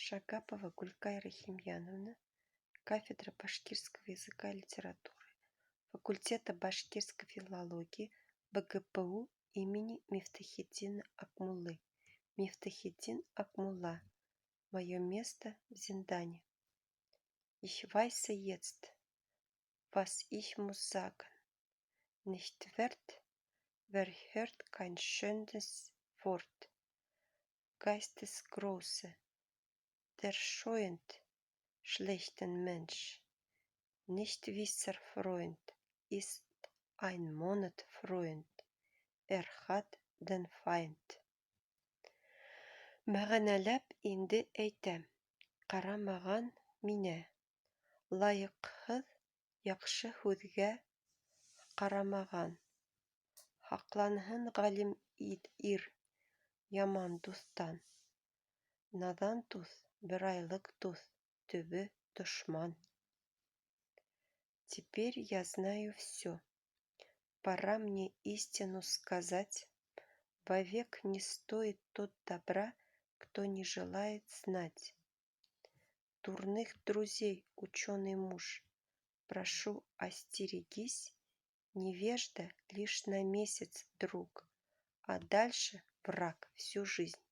Шагапова Гулькай Рахимьяновна, кафедра башкирского языка и литературы факультета башкирской филологии БГПУ имени Мифтахетдина Акмуллы. Мифтахетдин Акмулла. Мое место в зиндане. Ich weiße jetzt, was ich muss sagen. Nicht wert, verhört kein schönes Wort. Geistesgroße, der scheuend schlechten Mensch. Nichtwisser Freund ist ein Monat Freund, er hat den Feind. Мәғәнәләп инде әйтәм: ҡарамаған минә. Лайыҡһыҙ яҡшы һүҙгә ҡарамаған. Һаҡланһын ғалим ир яман дуҫтан. Наҙан дуҫ — бер айлыҡ дуҫ, төбө дошман. Теперь я знаю всё. Пора мне истину сказать: вовек не стоит тот добра, кто не желает знать. Дурных друзей, ученый муж, прошу, остерегись: невежда лишь на месяц друг, а дальше враг всю жизнь.